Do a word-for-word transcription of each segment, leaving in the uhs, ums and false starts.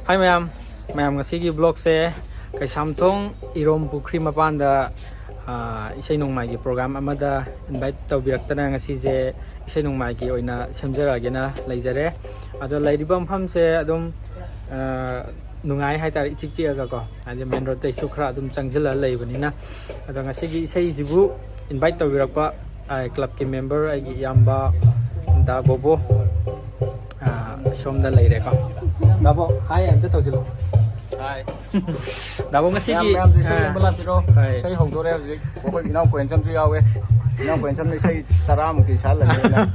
ꯍꯥꯏ ꯃꯌꯥꯝ, ꯃꯌꯥꯝ ꯉꯁꯤꯒꯤ ꯕ꯭ꯂꯣꯛꯁꯦ ꯀꯩꯁꯥꯝꯊꯣꯡ ꯏꯔꯣꯝ ꯄꯨꯈ꯭ꯔꯤ ꯃꯄꯥꯟꯗ, ꯑꯥ, ꯏꯁꯩ ꯅꯣꯡꯃꯥꯏꯒꯤ ꯄ꯭ꯔꯣꯒ꯭ꯔꯥꯝ ꯑꯃꯗ ꯏꯟꯚꯥꯏꯠ ꯇꯧꯕꯤꯔꯛꯇꯅ ꯉꯁꯤꯁꯦ ꯏꯁꯩ ꯅꯣꯡꯃꯥꯏꯒꯤ ꯑꯣꯏꯅ ꯁꯦꯝꯖꯔꯛꯑꯒꯦꯅ ꯂꯩꯖꯔꯦ꯫ ꯑꯗꯣ ꯂꯩꯔꯤꯕ ꯃꯐꯝꯁꯦ ꯑꯗꯨꯝ, ꯑꯥ, ꯅꯨꯡꯉꯥꯏ ꯍꯥꯏꯇꯥꯔꯦ, ꯏꯆꯤꯛ ꯆꯤꯛꯑꯒꯀꯣ, ꯍꯥꯏꯗꯤ ꯃꯦꯟ ꯔꯣꯗꯇꯩꯁꯨ ꯈꯔ ꯑꯗꯨꯝ ꯆꯪꯁꯤꯜꯂꯒ ꯂꯩꯕꯅꯤꯅ꯫ ꯑꯗꯣ ꯉꯁꯤꯒꯤ ꯏꯁꯩꯁꯤꯕꯨ ꯏꯟꯚꯥꯏꯠ ꯇꯧꯕꯤꯔꯛꯄ, ꯑꯥ, ꯀ꯭ꯂꯕꯀꯤ ꯃꯦꯝꯕꯔ ꯑꯩꯒꯤ ꯏꯌꯥꯝꯕ ꯗꯥ ꯕꯣꯕꯣ, ꯑꯥ, ꯁꯣꯝꯗ ꯂꯩꯔꯦꯀꯣ꯫ ꯗꯥ ꯕꯣ, ꯍꯥꯏ ꯑꯝꯇ ꯇꯧꯁꯤꯜꯂꯣ꯫ ꯍꯥꯏ꯫ ꯗꯥ ꯕꯣ, ꯉꯁꯤꯒꯤ, ꯃꯌꯥꯝ, ꯃꯌꯥꯝꯁꯨ ꯏꯁꯩ ꯑꯥ, ꯌꯦꯡꯕ ꯂꯥꯛꯄꯤꯔꯣ꯫ ꯍꯣꯏ꯫ ꯏꯁꯩ ꯍꯧꯗꯣꯔꯦ ꯍꯧꯖꯤꯛ꯫ ꯑꯩꯈꯣꯏ ꯏꯅꯥꯎ ꯀꯣꯏꯟꯁꯝꯁꯨ ꯌꯥꯎꯋꯦ꯫ ꯏꯅꯥꯎ ꯀꯣꯏꯟꯁꯝꯅ ꯏꯁꯩ ꯇꯔꯥꯃꯨꯛꯇꯤ ꯁꯛꯍꯜꯂꯅꯤꯅ꯫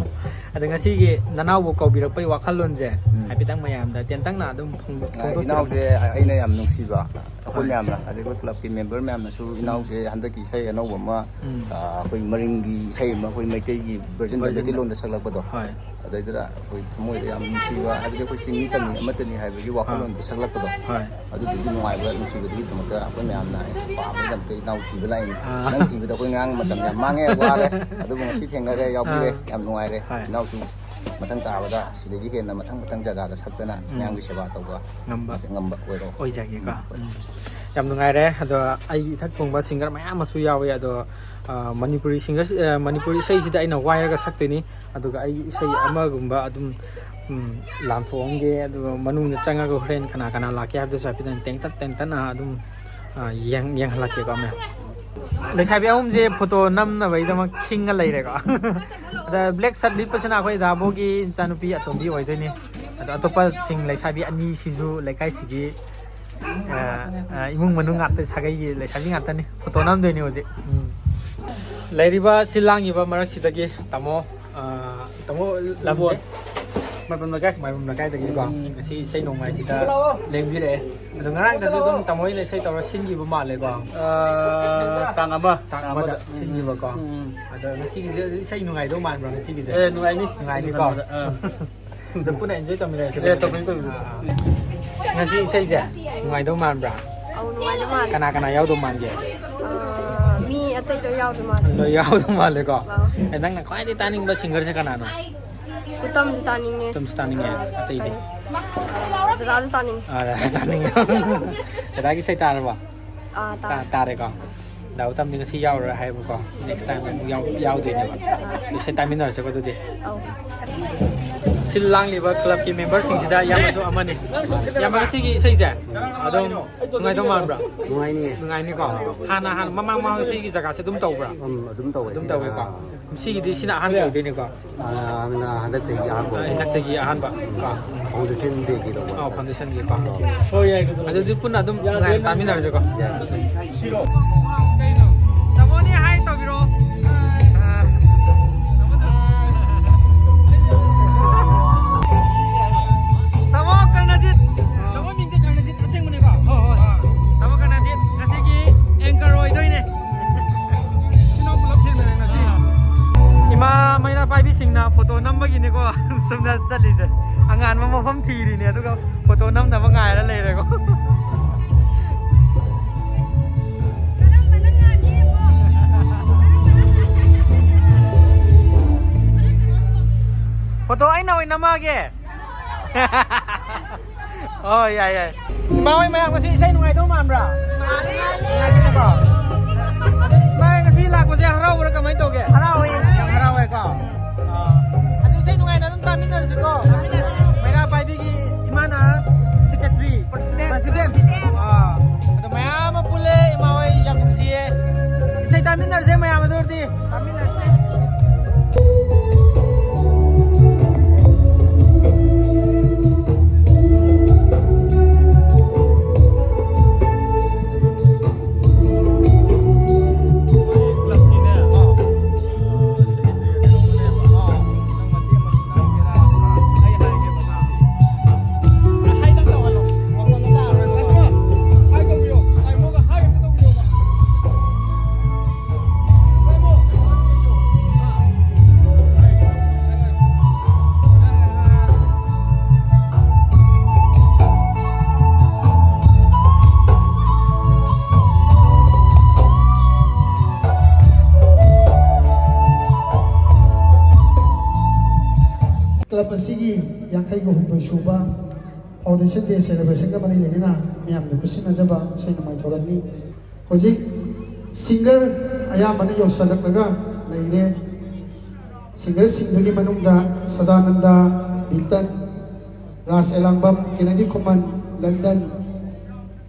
ꯑꯗꯣ ꯉꯁꯤꯒꯤ ꯅꯅꯥꯎꯕꯨ ꯀꯧꯕꯤꯔꯛꯄꯒꯤ ꯋꯥꯈꯜꯂꯣꯟꯁꯦ ꯎꯝ꯫ ꯍꯥꯏꯐꯦꯠꯇꯪ ꯃꯌꯥꯝꯗ ꯇꯦꯟꯇꯛꯅ ꯑꯗꯨꯝ ꯐꯣꯡ-, ꯑ, ꯐꯣꯡꯗꯣꯛꯄꯤꯔꯝꯃꯨ꯫ ꯏꯅꯥꯎꯁꯦ ꯑꯩꯅ ꯌꯥꯝ ꯅꯨꯡꯁꯤꯕ, ꯑꯩꯈꯣꯏ ꯍꯣꯏ꯫ ꯃꯌꯥꯝꯅ, ꯑꯗꯩ ꯑꯩꯈꯣꯏ ꯀ꯭ꯂꯕꯀꯤ ꯃꯦꯝꯕꯔ ꯃꯌꯥꯝꯅꯁꯨ ꯎꯝ꯫ ꯏꯅꯥꯎꯁꯦ ꯍꯟꯗꯛꯀꯤ ꯏꯁꯩ ꯑꯅꯧꯕ ꯑꯃ, ꯎꯝ꯫ ꯑ, ꯑꯩꯈꯣꯏ ꯃꯔꯤꯡꯒꯤ ꯏꯁꯩ ꯑꯃ ꯑꯩꯈꯣꯏ ꯃꯩꯇꯩꯒꯤ version ꯗ version ꯗ꯫ ꯃꯩꯇꯩꯂꯣꯟꯗ ꯁꯛꯂꯛꯄꯗꯣ, ꯍꯣꯏ꯫ ꯑꯗꯩꯗꯨꯗ ꯑꯩꯈꯣꯏ ꯊꯃꯣꯏꯗ ꯌꯥꯝ ꯅꯨꯡꯁꯤꯕ, ꯍꯥꯏꯕꯗꯤ ꯑꯩꯈꯣꯏ ꯆꯤꯡꯃꯤ ꯇꯝꯃꯤ ꯑꯃꯠꯇꯅꯤ ꯍꯥꯏꯕꯒꯤ ꯑꯥ꯫ ꯋꯥꯈꯜꯂꯣꯟꯗ ꯁꯛꯂꯛꯄꯗꯣ, ꯍꯣꯏ꯫ ꯑꯗꯨꯗꯨꯒꯤ ꯅꯨꯡꯉꯥꯏꯕ ꯅꯨꯡꯁꯤꯕꯗꯨꯒꯤꯗꯃꯛꯇ ꯑꯩꯈꯣꯏ ꯃꯌꯥꯝꯅ ꯄꯥꯝꯕꯒꯤꯗꯃꯛꯇ ꯏꯅꯥꯎ ꯊꯤꯕ ꯂꯥꯛꯏꯅꯤ꯫ ꯑꯥ꯫ ꯅꯪ ꯊꯤꯕꯗ ꯑꯩꯈꯣꯏ ꯉꯔꯥꯡ ꯃꯇꯝ ꯌꯥꯝ ꯃꯥꯡꯉꯦ, ꯋꯥꯔꯦ꯫ ꯑꯗꯨꯕꯨ ꯉꯁꯤ ꯊꯦꯡꯅꯔꯦ, ꯌꯥꯎꯕꯤꯔꯦ꯫ ꯑꯥ꯫ ꯌꯥꯝ ꯅꯨꯡꯉꯥꯏꯔꯦ꯫ ꯍꯣꯏ꯫ ꯏꯅꯥꯎꯁꯨ ꯃꯊꯪ ꯇꯥꯕꯗ ꯁꯤꯗꯒꯤ ꯍꯦꯟꯅ ꯃꯊꯪ ꯃꯊꯪ ꯖꯒꯥꯗ ꯁꯛꯇꯅ ꯎꯝ꯫ ꯃꯌꯥꯝꯒꯤ ꯁꯦꯕꯥ ꯇꯧꯕ ꯉꯝꯕ꯫ ꯉꯝꯕ ꯑꯣꯏꯔꯣ꯫ ꯑꯣꯏꯖꯒꯦꯀꯣ꯫ ꯎꯝ꯫ ꯎꯝ꯫ ꯌꯥꯝ ꯅꯨꯡꯉꯥꯏꯔꯦ꯫ ꯑꯗꯣ ꯑꯩꯒꯤ ꯏꯊꯛ ꯊꯣꯡꯕ ꯁꯤꯡꯒꯔ ꯃꯌꯥꯝ ꯑꯃꯁꯨ ꯌꯥꯎꯋꯦ꯫ ꯑꯗꯣ, ꯑ, ꯃꯅꯤꯄꯨꯔꯤ ꯁꯤꯡꯒꯔ, ꯑ, ꯃꯅꯤꯄꯨꯔꯤ ꯏꯁꯩꯁꯤꯗ ꯑꯩꯅ ꯋꯥꯏꯔꯒ ꯁꯛꯇꯣꯏꯅꯤ꯫ ꯑꯗꯨꯒ ꯑꯩꯒꯤ ꯏꯁꯩ ꯑꯃꯒꯨꯝꯕ ꯑꯗꯨꯝ, ꯎꯝ, ꯂꯥꯟꯊꯣꯛꯑꯝꯒꯦ꯫ ꯑꯗꯨꯒ ꯃꯅꯨꯡꯗ ꯆꯪꯉꯒ ꯍꯣꯔꯦꯟ ꯀꯅꯥ ꯀꯅꯥ ꯂꯥꯛꯀꯦ ꯍꯥꯏꯕꯗꯨꯁꯨ ꯍꯥꯏꯐꯦꯠꯇꯪ ꯇꯦꯟꯇꯛ ꯇꯦꯟꯇꯛꯅ ꯑꯗꯨꯝ, ꯑ, ꯌꯦꯡ-, ꯌꯦꯡꯍꯜꯂꯛꯀꯦꯀꯣ ꯃꯌꯥꯝ꯫ ꯂꯩꯁꯥꯕꯤ ꯑꯍꯨꯝꯁꯦ ꯐꯣꯇꯣ ꯅꯝꯅꯕꯒꯤꯗꯃꯛ ꯈꯤꯡꯉ ꯂꯩꯔꯦꯀꯣ꯫ ꯑꯗ ꯕ꯭ꯂꯦꯛ ꯁꯔꯠ ꯂꯤꯠꯄꯁꯤꯅ ꯑꯩꯈꯣꯏ ꯗꯥꯕꯣꯒꯤ ꯏꯆꯥꯅꯨꯄꯤ ꯑꯇꯣꯝꯕꯤ ꯑꯣꯏꯗꯣꯏꯅꯤ꯫ ꯑꯗꯣ ꯑꯇꯣꯞꯄꯁꯤꯡ ꯂꯩꯁꯥꯕꯤ ꯑꯅꯤꯁꯤꯁꯨ ꯂꯩꯀꯥꯏꯁꯤꯒꯤ, ꯑ, ꯑ, ꯏꯃꯨꯡ ꯃꯅꯨꯡ ꯉꯥꯛꯇ, ꯁꯥꯒꯩꯒꯤ ꯂꯩꯁꯥꯕꯤ ꯉꯥꯛꯇꯅꯤ꯫ ꯐꯣꯇꯣ ꯅꯝꯗꯣꯏꯅꯤ ꯍꯧꯖꯤꯛ꯫ ꯎꯝ꯫ ꯂꯩꯔꯤꯕ ꯁꯤꯜ ꯂꯥꯡꯉꯤꯕ ꯃꯔꯛꯁꯤꯗꯒꯤ ꯇꯥꯃꯣ, ꯑ, ꯇꯥꯃꯣ ꯂꯝꯁꯦ? ꯃꯥꯏꯕꯝ ꯂꯩꯀꯥꯏ꯫ ꯃꯥꯏꯕꯝ ꯂꯩꯀꯥꯏꯗꯒꯤꯀꯣ꯫ ꯎꯝ꯫ ꯉꯁꯤ ꯏꯁꯩ ꯅꯣꯡꯃꯥꯏꯁꯤꯗ ꯂꯦꯡꯕꯤꯔꯛꯑꯦ꯫ ꯑꯗꯣ ꯉꯔꯥꯡꯗꯁꯨ ꯑꯗꯨꯝ ꯇꯥꯃꯣ ꯍꯣꯏꯅ ꯏꯁꯩ ꯇꯧꯔ ꯁꯤꯟꯈꯤꯕ ꯃꯥꯜꯂꯦꯀꯣ? ꯑ, ꯇꯥꯡ ꯑꯃ꯫ ꯇꯥꯡ ꯑꯃꯗ ꯁꯤꯟꯈꯤꯕꯀꯣ꯫ ꯎꯝ꯫ ꯑꯗꯣ ꯉꯁꯤꯒꯤꯁꯦ ꯏꯁꯩ ꯅꯨꯡꯉꯥꯏꯗꯧ ꯃꯥꯟꯕ꯭ꯔꯣ ꯉꯁꯤꯒꯤꯁꯦ? ꯑꯦ, ꯅꯨꯡꯉꯥꯏꯅꯤ꯫ ꯅꯨꯡꯉꯥꯏꯅꯤꯀꯣ? ꯑꯥ꯫ ꯑꯗꯣ ꯄꯨꯟꯅ enjoy ꯇꯧꯃꯤꯟꯅꯔꯁꯤ꯫ ꯑꯦ, ꯇꯧꯃꯤꯟꯅꯁꯤ, ꯇꯧꯃꯤꯟꯅꯁꯤ꯫ ꯑꯥ, ꯑꯥ꯫ ꯉꯁꯤ ꯏꯁꯩꯁꯦ ꯅꯨꯡꯉꯥꯏꯗꯧ ꯃꯥꯟꯕ꯭ꯔꯥ? ꯑꯧ, ꯅꯨꯡꯉꯥꯏꯗꯧ ꯃꯥꯜꯂꯦ꯫ ꯀꯅꯥ ꯀꯅꯥ ꯌꯥꯎꯗꯧ ꯃꯥꯟꯒꯦ? ꯑꯥ, ꯃꯤ ꯑꯇꯩ ꯂꯣꯏ ꯌꯥꯎꯗꯧ ꯃꯥꯜꯂꯦ꯫ ꯂꯣꯏ ꯌꯥꯎꯗꯧ ꯃꯥꯜꯂꯦꯀꯣ? ꯑꯧ꯫ ꯑꯦ, ꯅꯪꯅ ꯈ꯭ꯋꯥꯏꯗꯒꯤ ꯇꯥꯅꯤꯡꯕ ꯁꯤꯡꯒꯔꯁꯦ ꯀꯅꯥꯅꯣ? ꯎꯇꯝꯁꯨ ꯇꯥꯅꯤꯡꯉꯦ꯫ ꯎꯇꯝꯁꯨ ꯇꯥꯅꯤꯡꯉꯦ꯫ ꯑꯇꯩꯗꯤ? ꯗꯗꯥꯁꯨ ꯇꯥꯅꯤꯡꯉꯦ꯫ ꯑꯥ, ꯗꯗꯥꯁꯨ ꯇꯥꯅꯤꯡꯉꯦ꯫ ꯗꯗꯥꯒꯤ ꯏꯁꯩ ꯇꯥꯔꯕꯣ? ꯑꯥ, ꯇꯥ-, ꯇꯥꯔꯦ꯫ ꯇꯥꯔꯦꯀꯣ꯫ ꯗꯥ ꯎꯇꯝꯗꯤ ꯉꯁꯤ ꯌꯥꯎꯔꯔꯣꯏ ꯍꯥꯏꯌꯦꯕꯀꯣ꯫ Next time ꯑꯃꯨꯛ ꯌꯥꯎ-, ꯌꯥꯎꯗꯣꯏꯅꯦꯕ꯫ ꯏꯁꯩ ꯇꯥꯃꯤꯟꯅꯔꯁꯦꯀꯣ ꯑꯗꯨꯗꯤ꯫ ꯑꯧ꯫ ꯁꯤ ꯂꯥꯡꯂꯤꯕ clubꯀꯤ memberꯁꯤꯡꯁꯤꯗ ꯏꯌꯥꯝꯕꯁꯨ ꯑꯃꯅꯤ꯫ ꯏꯌꯥꯝꯕ, ꯉꯁꯤꯒꯤ ꯏꯁꯩꯁꯦ ꯑꯗꯨꯝ ꯅꯨꯡꯉꯥꯏꯗꯧ ꯃꯥꯟꯕ꯭ꯔꯥ? ꯅꯨꯡꯉꯥꯏꯅꯤꯌꯦ꯫ ꯅꯨꯡꯉꯥꯏꯅꯤꯀꯣ? ꯍꯥꯟꯅ, ꯍꯥꯟꯅ ꯃꯃꯥꯡ, ꯃꯃꯥꯡ ꯁꯤꯒꯤ ꯖꯒꯥꯁꯦ ꯑꯗꯨꯝ ꯇꯧꯕ꯭ꯔꯥ? ꯎꯝ, ꯑꯗꯨꯝ ꯇꯧꯋꯦ꯫ ꯑꯗꯨꯝ ꯇꯧꯋꯦꯀꯣ? ꯑꯥ꯫ ꯀꯨꯝꯁꯤꯒꯤꯗꯤ ꯁꯤꯅ ꯑꯍꯥꯟꯕ ꯑꯣꯏꯗꯣꯏꯅꯤꯀꯣ? ꯑꯥ, ꯍꯟꯗꯛ ꯆꯍꯤꯒꯤ ꯑꯍꯥꯟꯕ ꯑꯣꯏꯗꯣꯏꯅꯤ꯫ ꯍꯟꯗꯛ ꯆꯍꯤꯒꯤ ꯑꯍꯥꯟꯕ ꯀꯣ? Foundation dayꯒꯤ ꯇꯧꯕ ꯑꯥ, ꯍꯥꯏꯇꯥꯔꯦ꯫ Foundationꯒꯤꯀꯣ? ꯑꯗꯨꯗꯤ ꯄꯨꯟꯅ ꯑꯗꯨꯝ ꯅꯨꯡꯉꯥꯏꯅ ꯇꯥꯃꯤꯟꯅꯔꯁꯤꯀꯣ? ꯌꯥꯏ꯫ ꯇꯥꯃꯣꯅꯦ, hi ꯇꯧꯕꯤꯔꯛꯑꯣ꯫ ꯑꯥ꯫ ꯇꯥꯃꯣ ꯀꯔꯅꯖꯤꯠ꯫ ꯇꯥꯃꯣ ꯃꯤꯡꯁꯦ ꯀꯔꯅꯖꯤꯠ ꯑꯁꯦꯡꯕꯅꯦꯀꯣ? ꯍꯣꯏ, ꯍꯣꯏ꯫ ꯑꯥ꯫ ꯇꯥꯃꯣ ꯀꯔꯅꯖꯤꯠ ꯉꯁꯤꯒꯤ anchor ꯑꯣꯏꯗꯣꯏꯅꯦ꯫ ꯏꯆꯤꯟ ꯏꯅꯥꯎ ꯄꯨꯂꯞ ꯊꯦꯡꯅꯔꯦ ꯉꯁꯤ꯫ ꯏꯃꯥ ꯃꯩꯔꯥ ꯄꯥꯏꯕꯤꯁꯤꯡꯅ photo ꯅꯝꯕꯒꯤꯅꯦꯀꯣ ꯁꯣꯝꯗ ꯆꯠꯂꯤꯁꯦ꯫ ꯑꯉꯥꯟꯕ ꯃꯐꯝ ꯊꯤꯔꯤꯅꯦ, ꯑꯗꯨꯒ photo ꯅꯝꯅꯕ ꯉꯥꯏꯔ ꯂꯩꯔꯦꯀꯣ꯫ Photo ꯑꯩꯅ ꯑꯣꯏꯅ ꯅꯝꯃꯛꯑꯒꯦ꯫ ꯑꯣ, ꯌꯥꯏ, ꯌꯥꯏ꯫ ꯏꯃꯥ ꯍꯣꯏ ꯃꯌꯥꯝ ꯉꯁꯤ ꯏꯁꯩ ꯅꯨꯡꯉꯥꯏꯗꯧ ꯃꯥꯟꯕ꯭ꯔꯥ? ꯅꯨꯡꯉꯥꯏꯁꯤꯅꯀꯣ꯫ ꯏꯃꯥ ꯍꯣꯏ ꯉꯁꯤ ꯂꯥꯛꯄꯁꯦ ꯍꯔꯥꯎꯕ꯭ꯔꯥ, ꯀꯃꯥꯏꯅ ꯇꯧꯒꯦ? ꯍꯔꯥꯎꯋꯦ꯫ ꯌꯥꯝ ꯍꯔꯥꯎꯋꯦꯀꯣ꯫ ꯑꯥ꯫ ꯑꯗꯨ ꯏꯁꯩ ꯅꯨꯡꯉꯥꯏꯅ ꯑꯗꯨꯝ ꯇꯥꯃꯤꯟꯅꯔꯁꯤꯀꯣ꯫ ꯃꯩꯔꯥ ꯄꯥꯏꯕꯤꯒꯤ ꯏꯃꯥꯅ secretary꯫ President꯫ President꯫ ꯑꯥ꯫ ꯑꯗꯣ ꯃꯌꯥꯝ ꯑꯃ ꯄꯨꯜꯂꯦ, ꯏꯃꯥ ꯍꯣꯏ ꯌꯥꯝ ꯅꯨꯡꯁꯤꯌꯦ꯫ ꯏꯁꯩ ꯇꯥꯃꯤꯟꯅꯔꯁꯦ ꯃꯌꯥꯝ ꯑꯗꯨ ꯑꯣꯏꯔꯗꯤ꯫ ꯇꯥꯃꯤꯟꯅꯔꯁꯦ꯫ ꯑꯁꯤꯒꯤ ꯌꯥꯡꯈꯩꯒ ꯍꯨꯝꯗꯣꯏ ꯁꯨꯕ Foundation Day Celebration-ꯒ ꯃꯔꯤ ꯂꯩꯅꯅ ꯃꯌꯥꯝꯅ ꯈꯨꯠꯁꯤꯟꯅꯖꯕ ꯏꯁꯩ ꯅꯣꯡꯃꯥꯏ ꯊꯧꯔꯝꯅꯤ꯫ ꯍꯧꯖꯤꯛ singer ꯑꯌꯥꯝꯕꯅ ꯌꯧꯁꯜꯂꯛꯂꯒ ꯂꯩꯔꯦ꯫ Singer-ꯁꯤꯡꯗꯨꯒꯤ ꯃꯅꯨꯡꯗ ꯁꯗꯥꯅꯟꯗ, ꯕꯤꯇꯟ, ꯔꯥꯖ ꯑꯦꯂꯥꯡꯕꯝ, ꯀꯦꯅꯦꯗꯤ ꯈꯨꯃꯟ, ꯂꯟꯗꯟ,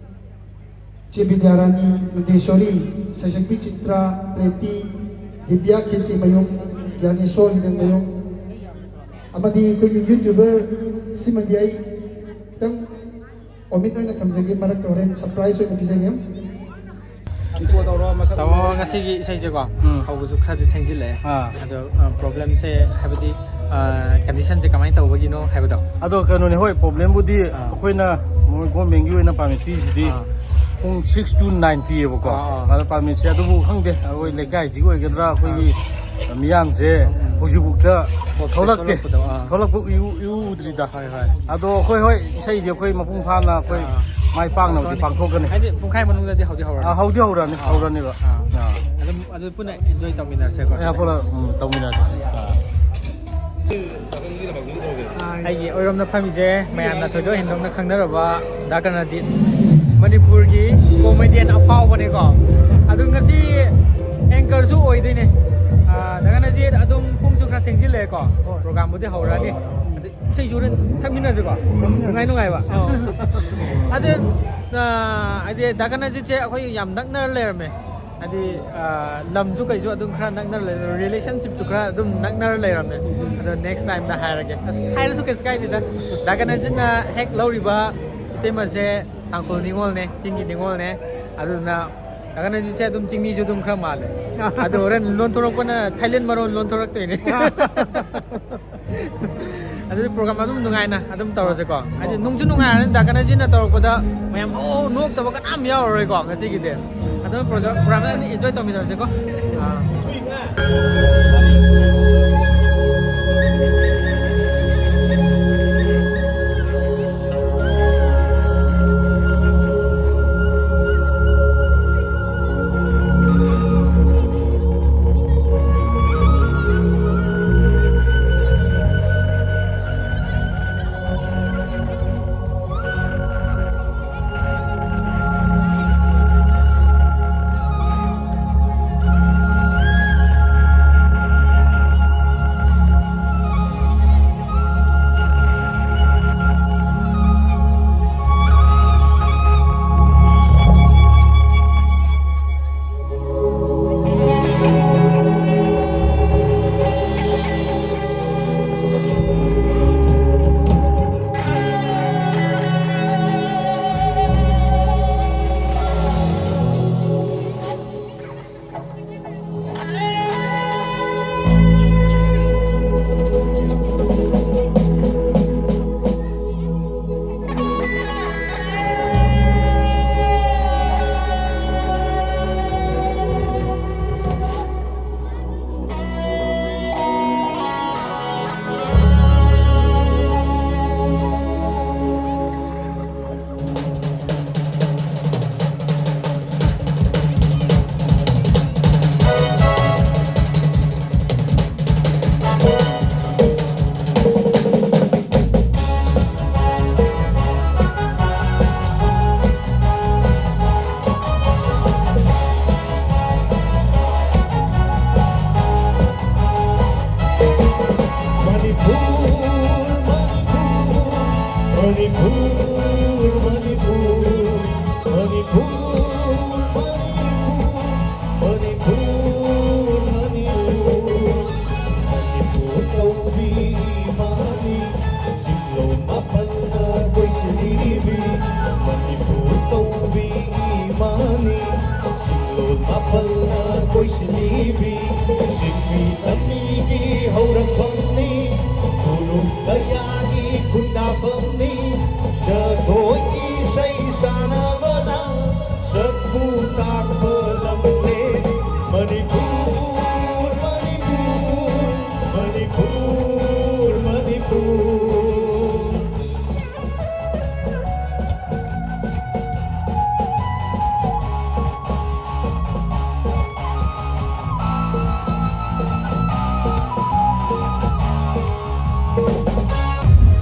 ꯏꯆꯦ ꯕꯤꯗ꯭ꯌꯥꯔꯥꯅꯤ ꯅꯟꯗꯦꯁꯣꯔꯤ, ꯁꯩꯁꯛꯄꯤ ꯆꯤꯇ꯭ꯔꯥ ꯄ꯭ꯂꯦꯇꯤ, ꯗꯤꯕ꯭ꯌꯥ ꯈꯦꯇ꯭ꯔꯤꯃꯌꯨꯝ, ꯒ꯭ꯌꯥꯅꯦꯁꯣꯔ ꯍꯤꯔꯦꯟꯃꯌꯨꯝ, ꯑꯃꯗꯤ ꯑꯩꯈꯣꯏꯒꯤ YouTuber ꯁꯤꯃꯗꯤ ꯑꯩ ꯈꯤꯇꯪ omit ꯑꯣꯏꯅ ꯊꯝꯖꯒꯦ, ꯃꯔꯛꯇ ꯍꯣꯔꯦꯟ surprise ꯑꯣꯏꯅ ꯄꯤꯖꯒꯦ꯫ Intro ꯇꯧꯔꯣ, ꯃꯁꯛ ꯇꯥꯃꯣ, ꯎꯠꯂꯣ꯫ ꯉꯁꯤꯒꯤ ꯏꯁꯩꯁꯦꯀꯣ, ꯎꯝ꯫ ꯍꯧꯕꯁꯨ ꯈꯔꯗꯤ ꯊꯦꯡꯖꯤꯜꯂꯛꯑꯦ꯫ ꯑꯥ꯫ ꯑꯗꯣ, ꯑ, problem-ꯁꯦ, ꯍꯥꯏꯕꯗꯤ, ꯑ, condition-ꯁꯦ ꯀꯃꯥꯏꯅ ꯇꯧꯕꯒꯤꯅꯣ ꯍꯥꯏꯕꯗꯣ? ꯑꯗꯣ ꯀꯩꯅꯣꯅꯦ, ꯍꯣꯏ, problem-ꯕꯨꯗꯤ ꯑꯥ꯫ ꯑꯩꯈꯣꯏꯅ ꯃꯣꯏ government-ꯀꯤ ꯑꯣꯏꯅ permit ꯄꯤꯔꯤꯁꯤꯗꯤ ꯑꯥ꯫ ꯄꯨꯡ six to nine ꯄꯤꯌꯦꯕꯀꯣ꯫ ꯑꯥ, ꯑꯥ꯫ ꯑꯗꯣ permit-ꯁꯦ ꯑꯗꯨꯕꯨ ꯈꯪꯗꯦ, ꯑꯩꯈꯣꯏ ꯂꯩꯀꯥꯏꯁꯤꯒꯤ ꯑꯣꯏꯒꯗ꯭ꯔꯥ, ꯑꯩꯈꯣꯏꯒꯤ ꯑꯥ꯫ ꯃꯤꯌꯥꯝꯁꯦ ꯎꯝ, ꯎꯝ꯫ ꯍꯧꯖꯤꯛꯐꯥꯎꯗ ꯄꯣꯠꯁꯦ ꯊꯣꯛꯂꯛꯇꯦ꯫ ꯊꯣꯛꯂꯛꯄꯗꯣ, ꯑꯥ꯫ ꯊꯣꯛꯂꯛꯄ ꯏꯎ, ꯏꯎ ꯎꯗ꯭ꯔꯤꯗ꯫ ꯍꯣꯏ, ꯍꯣꯏ꯫ ꯑꯗꯣ ꯑꯩꯈꯣꯏ, ꯍꯣꯏ, ꯏꯁꯩꯗꯤ ꯑꯩꯈꯣꯏ ꯃꯄꯨꯡ ꯐꯥꯅ ꯑꯩꯈꯣꯏ ꯑꯥ꯫ ꯃꯥꯏ ꯄꯥꯛꯅꯕꯗꯤ ꯇꯧꯔꯅꯤ꯫ ꯄꯥꯡꯊꯣꯛꯀꯅꯤ꯫ ꯍꯥꯏꯗꯤ ꯄꯨꯡꯈꯥꯏ ꯃꯅꯨꯡꯗꯗꯤ ꯍꯧꯗꯤ ꯍꯧꯔꯅꯤ꯫ ꯑꯥ, ꯍꯧꯗꯤ ꯍꯧꯔꯅꯤ, ꯑꯥ꯫ ꯍꯧꯔꯅꯤꯕ꯫ ꯑꯥ꯫ ꯑꯥ꯫ ꯑꯗꯨꯝ, ꯑꯗꯨ ꯄꯨꯟꯅ enjoy ꯇꯧꯃꯤꯟꯅꯔꯁꯦꯀꯣ꯫ ꯑꯦ, ꯄꯨꯟꯅ, ꯎꯝ, ꯇꯧꯃꯤꯟꯅꯔꯁꯦ꯫ ꯑꯥ꯫ ꯑꯩꯒꯤ ꯑꯣꯏꯔꯣꯝꯗ ꯐꯝꯃꯤꯁꯦ ꯃꯌꯥꯝꯅ ꯊꯣꯏꯗꯣꯛ ꯍꯦꯟꯗꯣꯛꯅ ꯈꯪꯅꯔꯕ ꯗꯥ ꯀꯔꯅꯖꯤꯠ, ꯃꯅꯤꯄꯨꯔꯒꯤ comedian ꯑꯐꯥꯎꯕꯅꯤꯀꯣ꯫ ꯑꯗꯨ ꯉꯁꯤ anchor-ꯁꯨ ꯑꯣꯏꯗꯣꯏꯅꯦ꯫ ꯑꯥ, ꯗꯥ ꯀꯔꯅꯖꯤꯠ, ꯑꯗꯨꯝ ꯄꯨꯡꯁꯨ ꯈꯔ ꯊꯦꯡꯖꯤꯜꯂꯛꯑꯦꯀꯣ꯫ ꯍꯣꯏ꯫ Program-ꯕꯨꯗꯤ ꯍꯧꯔꯛꯑꯅꯤ꯫ ꯑꯗꯨ ꯏꯁꯩꯁꯨ ꯍꯣꯔꯦꯟ ꯁꯛꯃꯤꯟꯅꯁꯤꯀꯣ꯫ ꯁꯛꯃꯤꯟꯅꯁꯤ꯫ ꯅꯨꯡꯉꯥꯏ ꯅꯨꯡꯉꯥꯏꯕ꯫ ꯑꯥ꯫ ꯑꯗꯨ, ꯑꯥ, ꯍꯥꯏꯗꯤ ꯗꯥ ꯀꯔꯅꯖꯤꯠꯁꯦ ꯑꯩꯈꯣꯏ ꯌꯥꯝ ꯅꯛꯅ ꯂꯩꯔꯝꯃꯦ꯫ ꯍꯥꯏꯗꯤ, ꯑ, ꯂꯝꯁꯨ ꯀꯩꯁꯨ ꯑꯗꯨꯝ ꯈꯔ ꯅꯛꯅ ꯂꯩ-, relationship-ꯁꯨ ꯈꯔ ꯑꯗꯨꯝ ꯅꯛꯅꯔ ꯂꯩꯔꯝꯃꯦ꯫ ꯑꯗꯣ next time-ꯗ ꯍꯥꯏꯔꯒꯦ꯫ ꯑꯁ, ꯍꯥꯏꯔꯁꯨ ꯀꯩꯁꯨ ꯀꯥꯏꯗꯦꯗ꯫ ꯗꯥ ꯀꯔꯅꯖꯤꯠꯅ ꯍꯦꯛ ꯂꯧꯔꯤꯕ ꯏꯇꯩꯃꯁꯦ ꯇꯥꯡꯈꯨꯜ ꯅꯤꯉꯣꯜꯅꯦ, ꯆꯤꯡꯒꯤ ꯅꯤꯉꯣꯜꯅꯦ꯫ ꯑꯗꯨꯗꯨꯅ ꯗꯥ ꯀꯔꯅꯖꯤꯠꯁꯦ ꯑꯗꯨꯝ ꯆꯤꯡꯃꯤꯁꯨ ꯑꯗꯨꯝ ꯈꯔ ꯃꯥꯜꯂꯦ꯫ ꯑꯗꯣ ꯍꯣꯔꯦꯟ ꯂꯣꯟꯊꯣꯔꯛꯄꯅ ꯊꯥꯏꯂꯦꯟ ꯃꯔꯣꯟ ꯂꯣꯟꯊꯣꯔꯛꯇꯣꯏꯅꯦ꯫ ꯑꯗꯨꯗꯤ program ꯑꯗꯨꯝ ꯅꯨꯡꯉꯥꯏꯅ ꯑꯗꯨꯝ ꯇꯧꯔꯁꯦꯀꯣ꯫ ꯍꯥꯏꯗꯤ ꯅꯨꯡꯁꯨ ꯅꯨꯡꯉꯥꯏꯔꯅꯤ, ꯗꯥ ꯀꯔꯅꯖꯤꯠꯅ ꯇꯧꯔꯛꯄꯗ ꯃꯌꯥꯝ, "ꯑꯣ, ꯅꯣꯛꯇꯕ ꯀꯅꯥꯝ ꯌꯥꯎꯔꯔꯣꯏꯀꯣ ꯉꯁꯤꯒꯤꯗꯤ"꯫ ꯑꯗꯨꯝ program, program ꯑꯗꯨꯝ enjoy ꯇꯧꯃꯤꯟꯅꯔꯁꯦꯀꯣ꯫ ꯑꯥ꯫ ꯁꯤꯡꯂꯣꯟ ꯃꯥꯄꯜꯅ ꯀꯣꯏꯁꯤꯜꯂꯤꯕꯤ, ꯁꯤꯟꯃꯤ ꯇꯝꯃꯤꯒꯤ ꯍꯧꯔꯛꯐꯝꯅꯤ, ꯐꯨꯔꯨꯞ ꯀꯌꯥꯒꯤ ꯈꯨꯟꯗꯥꯐꯝꯅꯤ, ꯖꯒꯣꯏ ꯏꯁꯩ ꯁꯥꯟꯅꯕꯅ ꯁꯛꯄꯨ ꯇꯥꯛꯄ ꯂꯝꯂꯦꯟ ꯃꯅꯤꯄꯨꯔ, ꯃꯅꯤꯄꯨꯔ, ꯃꯅꯤꯄꯨꯔ, ꯃꯅꯤꯄꯨꯔ꯫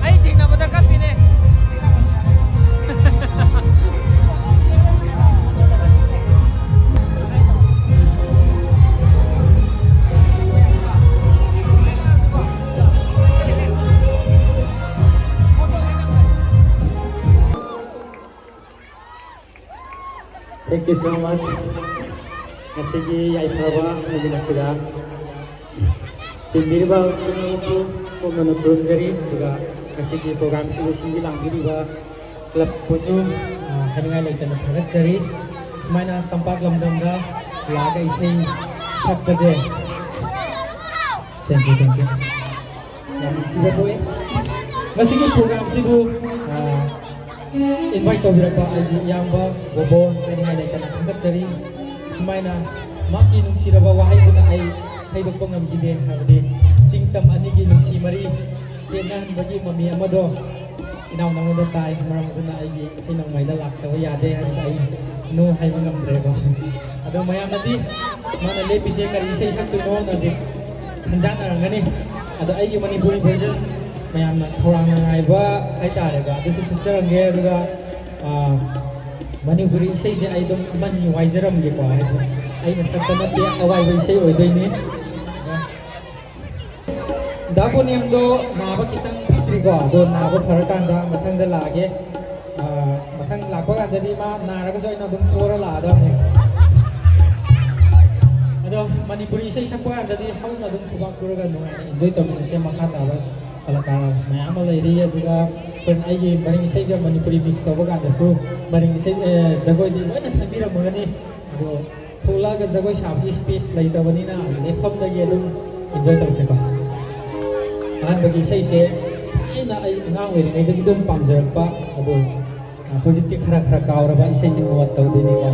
ꯑꯩ ꯊꯦꯡꯅꯕꯗ ꯀꯞꯄꯤꯅꯦ꯫ Thank you so much. ꯉꯁꯤꯒꯤ ꯌꯥꯏꯐꯔꯕ ꯅꯨꯃꯤꯠ ꯑꯁꯤꯗ ꯇꯤꯟꯕꯤꯔꯤꯕ ꯄꯨꯝꯅꯃꯛꯄꯨ ꯀꯣꯝꯅꯅ ꯈꯨꯔꯨꯝꯖꯔꯤ꯫ ꯑꯗꯨꯒ ꯉꯁꯤꯒꯤ ꯄ꯭ꯔꯣꯒ꯭ꯔꯥꯝꯁꯤꯕꯨ ꯁꯤꯟꯕꯤ ꯂꯥꯡꯕꯤꯔꯤꯕ ꯀ꯭ꯂꯕꯄꯨꯁꯨ, ꯑ, ꯍꯥꯏꯅꯤꯡꯉꯥꯏ ꯂꯩꯇꯅ ꯊꯥꯒꯠꯆꯔꯤ꯫ ꯁꯨꯃꯥꯏꯅ ꯇꯝꯄꯥꯛ ꯂꯝꯗꯝꯗ ꯂꯥꯛꯑꯒ ꯏꯁꯩ ꯁꯛꯄꯁꯦ Thank you, thank you. ꯌꯥꯝ ꯅꯨꯡꯁꯤꯕ ꯄꯣꯛꯏ꯫ ꯉꯁꯤꯒꯤ ꯄ꯭ꯔꯣꯒ꯭ꯔꯥꯝꯁꯤꯕꯨ, ꯑ, ꯏꯟꯚꯥꯏꯠ ꯇꯧꯕꯤꯔꯛꯄ ꯑꯩꯒꯤ ꯏꯌꯥꯝꯕ ꯕꯣꯕꯣ ꯍꯥꯏꯅꯤꯡꯉꯥꯏ ꯂꯩꯇꯅ ꯊꯥꯒꯠꯆꯔꯤ꯫ ꯁꯨꯃꯥꯏꯅ ꯃꯍꯥꯛꯀꯤ ꯅꯨꯡꯁꯤꯔꯕ ꯋꯥꯍꯩꯗꯨꯅ ꯑꯩ ꯍꯩꯗꯣꯛꯄ ꯉꯝꯈꯤꯗꯦ, ꯍꯥꯏꯕꯗꯤ ꯆꯤꯡ ꯇꯝ ꯑꯅꯤꯒꯤ ꯅꯨꯡꯁꯤ ꯃꯔꯤ ꯆꯦꯠꯅꯍꯟꯕꯒꯤ ꯃꯃꯤ ꯑꯃꯗꯣ ꯏꯅꯥꯎ ꯅꯉꯣꯟꯗ ꯇꯥꯏ, ꯃꯔꯝ ꯑꯗꯨꯅ ꯑꯩꯒꯤ ꯏꯁꯩ ꯅꯣꯡꯃꯥꯏꯗ ꯂꯥꯛꯇꯕ ꯌꯥꯗꯦ ꯍꯥꯏꯕꯗ ꯑꯩ no ꯍꯥꯏꯕ ꯉꯝꯗ꯭ꯔꯦꯀꯣ꯫ ꯑꯗꯣ ꯃꯌꯥꯝꯅꯗꯤ ꯃꯥꯅ ꯂꯦꯞꯄꯤꯁꯦ ꯀꯔꯤ ꯏꯁꯩ ꯁꯛꯇꯣꯏꯅꯣꯅꯗꯤ ꯈꯟꯖꯥꯟꯅꯔꯝꯒꯅꯤ꯫ ꯑꯗꯣ ꯑꯩꯒꯤ ꯃꯅꯤꯄꯨꯔꯤ version ꯃꯌꯥꯝꯅ ꯈꯧꯔꯥꯡꯅ ꯉꯥꯏꯕ ꯍꯥꯏꯇꯥꯔꯦꯀꯣ, ꯑꯗꯨꯁꯨ ꯁꯛꯆꯔꯝꯒꯦ꯫ ꯑꯗꯨꯒ, ꯑꯥ, ꯃꯅꯤꯄꯨꯔꯤ ꯏꯁꯩꯁꯦ ꯑꯩ ꯑꯗꯨꯝ ꯑꯃꯅꯤ ꯋꯥꯏꯖꯔꯝꯒꯦꯀꯣ, ꯍꯥꯏꯗꯤ ꯑꯩꯅ ꯁꯛꯄ ꯅꯠꯇꯦ, ꯑꯋꯥꯏꯕ ꯏꯁꯩ ꯑꯣꯏꯗꯣꯏꯅꯤ꯫ ꯗꯥ ꯄꯣꯅꯦꯝꯗꯣ ꯅꯥꯕ ꯈꯤꯇꯪ ꯐꯠꯇ꯭ꯔꯤꯀꯣ, ꯑꯗꯣ ꯅꯥꯕ ꯐꯔꯀꯥꯟꯗ ꯃꯊꯪꯗ ꯂꯥꯛꯑꯒꯦ꯫ ꯑꯥ, ꯃꯊꯪ ꯂꯥꯛꯄ ꯀꯥꯟꯗꯗꯤ ꯃꯥ ꯅꯥꯔꯒꯁꯨ ꯑꯩꯅ ꯑꯗꯨꯝ ꯄꯣꯔ ꯂꯥꯛꯑꯗꯕꯅꯦ꯫ ꯃꯅꯤꯄꯨꯔꯤ ꯏꯁꯩ ꯁꯛꯄ ꯀꯥꯟꯗꯗꯤ ꯍꯧꯅ ꯑꯗꯨꯝ ꯈꯨꯕꯥꯛ ꯈꯨꯔꯒ ꯅꯨꯡꯉꯥꯏꯅ ꯏꯟꯖꯣꯏ ꯇꯧꯃꯤꯟꯅꯁꯦ꯫ ꯃꯈꯥ ꯇꯥꯕ ꯀꯂꯥꯀꯥꯔ ꯃꯌꯥꯝ ꯑꯃ ꯂꯩꯔꯤ, ꯑꯗꯨꯒ ꯑꯩꯈꯣꯏꯅ ꯑꯩꯒꯤ ꯃꯔꯤꯡ ꯏꯁꯩꯒ ꯃꯅꯤꯄꯨꯔꯤ ꯃꯤꯛꯁ ꯇꯧꯕ ꯀꯥꯟꯗꯁꯨ ꯃꯔꯤꯡ ꯏꯁꯩ, ꯑꯦ, ꯖꯒꯣꯏꯗꯤ ꯂꯣꯏꯅ ꯈꯪꯕꯤꯔꯝꯃꯒꯅꯤ꯫ ꯑꯗꯣ ꯊꯣꯛꯂꯛꯑꯒ ꯖꯒꯣꯏ ꯁꯥꯕꯒꯤ ꯁ꯭ꯄꯦꯁ ꯂꯩꯇꯕꯅꯤꯅ ꯂꯦꯞꯐꯝꯗꯒꯤ ꯑꯗꯨꯝ ꯏꯟꯖꯣꯏ ꯇꯧꯁꯦꯀꯣ꯫ ꯑꯍꯥꯟꯕꯒꯤ ꯏꯁꯩꯁꯦ ꯊꯥꯏꯅ ꯑꯩ ꯑꯉꯥꯡ ꯑꯣꯏꯔꯤꯉꯩꯗꯒꯤ ꯑꯗꯨꯝ ꯄꯥꯝꯖꯔꯛꯄ, ꯑꯗꯣ ꯍꯧꯖꯤꯛꯇꯤ ꯈꯔ ꯈꯔ ꯀꯥꯎꯔꯕ ꯏꯁꯩꯁꯤ ꯅꯣꯠ ꯇꯧꯗꯣꯏꯅꯤꯀꯣ꯫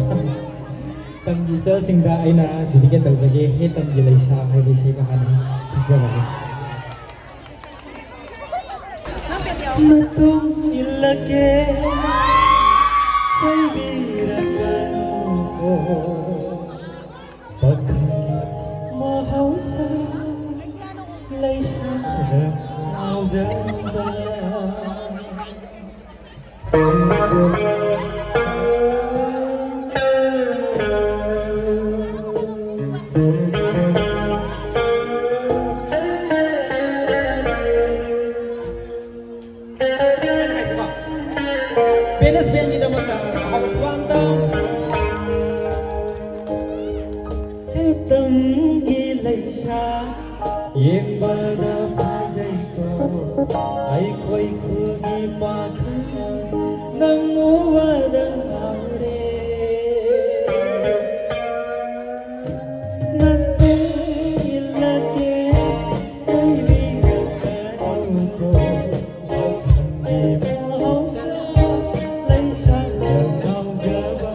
ꯇꯝꯒꯤ ꯏꯆꯜꯁꯤꯡꯗ ꯑꯩꯅ ꯗꯤꯗꯤꯀꯦꯠ ꯇꯧꯖꯒꯦ꯫ ꯍꯦ ꯇꯝꯒꯤ ꯂꯩꯁꯥ ꯍꯥꯏꯕ ꯏꯁꯩꯗꯣ ꯍꯥꯟꯅ ꯁꯛꯆꯔꯒꯦ꯫ ꯅꯇꯨꯡ ꯏꯜꯂꯛꯀꯦ, ꯆꯩꯕꯤꯔꯛꯀꯅꯨꯀꯣ꯫ ꯄꯥꯈꯪ ꯃꯍꯧꯁꯥ, ꯂꯩꯁꯥꯗ ꯉꯥꯎꯖꯕ꯫ ꯄꯦꯅꯦꯁ ꯕꯦꯟꯒꯤꯗꯃꯛꯇ ꯑꯐꯕ ꯈꯨꯕꯥꯛ ꯑꯝꯇ꯫ ꯍꯦꯇꯝꯒꯤ ꯂꯩꯁꯥ ꯌꯦꯡꯕꯗ ꯐꯖꯩꯀꯣ, ꯑꯩꯈꯣꯏ ꯈꯨꯜꯒꯤ ꯄꯥꯈꯪ ꯅꯪ ꯎꯕꯗ ꯉꯥꯎꯔꯦ꯫ ꯅꯠꯇꯦ, ꯏꯜꯂꯒꯦ, ꯆꯩꯕꯤꯔꯛꯀꯅꯨꯀꯣ, ꯋꯥꯈꯜꯒꯤ ꯃꯍꯧꯁꯥ, ꯂꯩꯁꯥ ꯉꯥꯎꯖꯕ꯫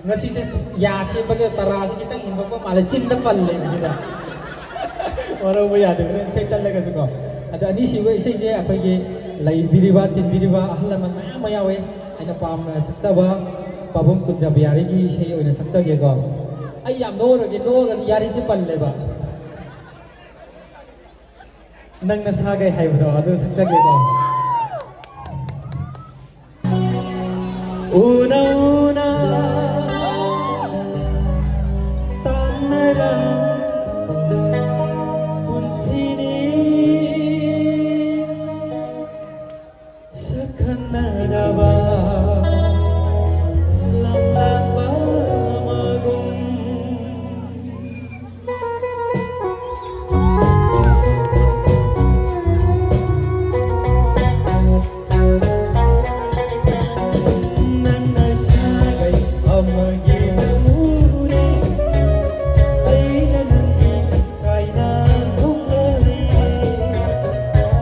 ꯉꯁꯤꯁꯦ ꯌꯥ ꯁꯦꯝꯕꯗ ꯇꯔꯥꯁꯦ ꯈꯤꯇꯪ ꯍꯦꯟꯗꯣꯛꯄ ꯃꯥꯜꯂꯦ, ꯆꯤꯟꯗ ꯄꯜꯂꯦ ꯁꯤꯗ꯫ ꯋꯥꯔꯧꯕ ꯌꯥꯗꯦ, ꯍꯣꯔꯦꯟ ꯏꯁꯩ ꯇꯠꯂꯒꯁꯨꯀꯣ꯫ ꯑꯗꯣ ꯑꯅꯤꯁꯨꯕ ꯏꯁꯩꯁꯦ ꯑꯩꯈꯣꯏꯒꯤ ꯂꯩꯕꯤꯔꯤꯕ ꯇꯤꯟꯕꯤꯔꯤꯕ ꯑꯍꯜ ꯂꯃꯟ ꯃꯌꯥꯝ ꯑꯃ ꯌꯥꯎꯋꯦ꯫ ꯑꯩꯅ ꯄꯥꯝꯅ ꯁꯛꯆꯕ ꯄꯥꯕꯨꯡ ꯀꯨꯟꯖꯕ ꯌꯥꯔꯤꯒꯤ ꯏꯁꯩ ꯑꯣꯏꯅ ꯁꯛꯆꯒꯦꯀꯣ꯫ ꯑꯩ ꯌꯥꯝ ꯅꯣꯛꯑꯔꯣꯏꯒꯦ, ꯅꯣꯛꯑꯒꯗꯤ ꯌꯥꯔꯤꯁꯦ ꯄꯜꯂꯦꯕ꯫ ꯅꯪ ꯅꯁꯥꯒꯩ ꯍꯥꯏꯕꯗꯣ ꯑꯗꯨ ꯁꯛꯆꯒꯦꯀꯣ꯫ ꯎꯅ ꯎꯅ ꯇꯥꯟꯅꯔ ꯄꯨꯟꯁꯤꯅꯤ ꯁꯛꯈꯪꯅꯗꯕ ꯂꯝꯂꯥꯟꯕ ꯑꯃꯒꯨꯝ꯫ ꯅꯪꯅ ꯁꯥꯒꯩ ꯑꯃꯒꯤ ꯂꯧꯎꯔꯦ, ꯑꯩꯅ ꯅꯪꯒꯤ ꯀꯥꯏꯅ ꯊꯣꯛꯂꯔꯦ꯫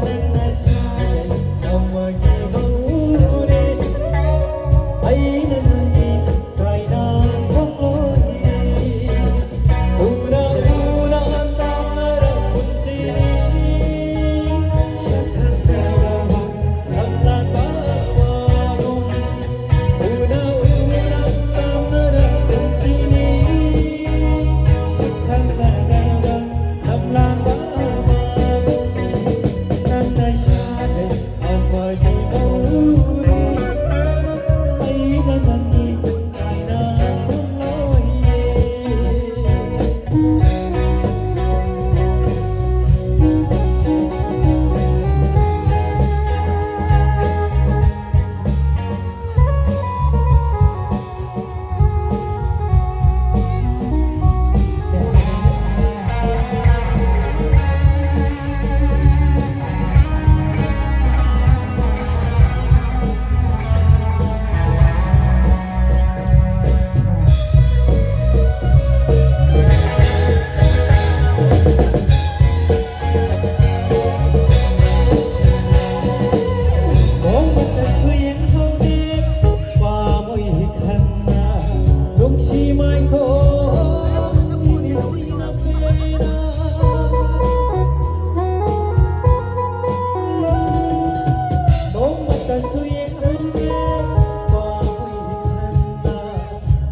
ꯅꯪꯅ ꯁꯥꯒꯩ ꯑꯃꯒꯤ ꯂꯧꯎꯔꯦ, ꯁꯨ ꯌꯦꯡꯍꯧꯒꯦ ꯄꯥꯝꯃꯨꯏ ꯍꯤꯡꯍꯟꯕ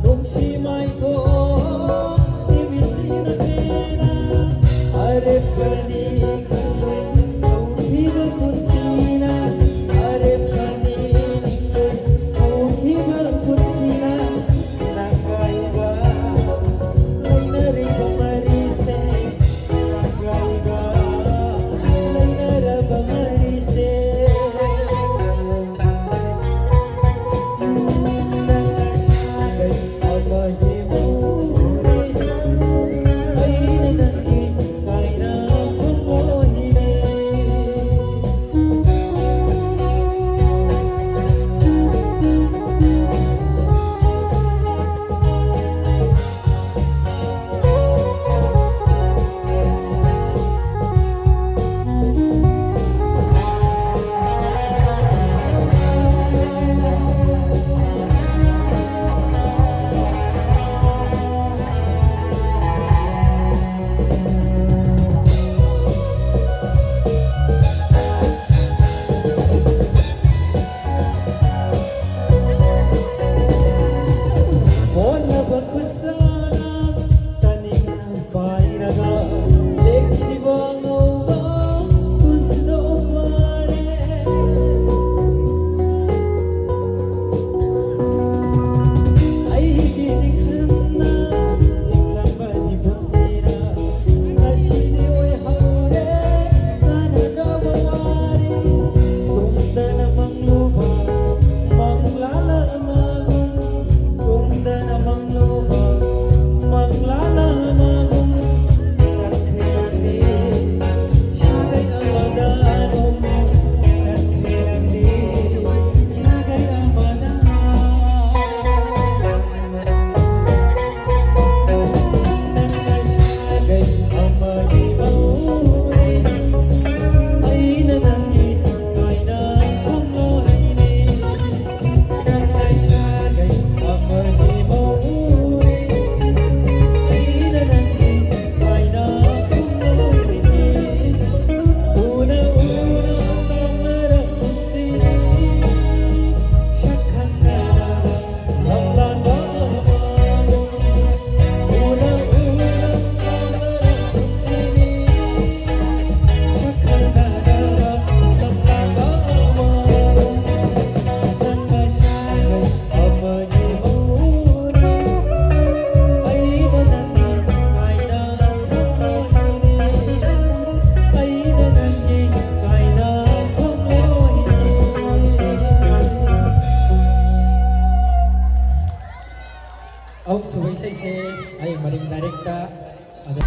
ꯅꯨꯡꯁꯤ ꯃꯥꯏꯊꯣꯡ ꯏꯃꯤꯠꯁꯤꯅ ꯄꯦꯟꯅ꯫ ꯑꯔꯦꯞꯄꯅꯤ ꯈꯪꯂꯣꯏ ꯍꯧꯈꯤꯕ ꯄꯨꯟꯁꯤꯅ꯫ ꯑꯔꯦꯞꯄꯅꯤ ꯈꯪꯂꯣꯏ ꯍꯧꯈꯤꯕ ꯄꯨꯟꯁꯤꯅ꯫ ꯅꯪꯒ ꯑꯩꯒ ꯂꯩꯅꯔꯤꯕ ꯃꯔꯤꯁꯦ꯫ ꯅꯪꯒ ꯑꯩꯒ ꯂꯩꯅꯔꯕ ꯃꯔꯤꯁꯦ꯫ ꯑꯩ ꯃꯔꯤꯡ ꯗꯥꯏꯔꯦꯛꯇ ꯑꯗ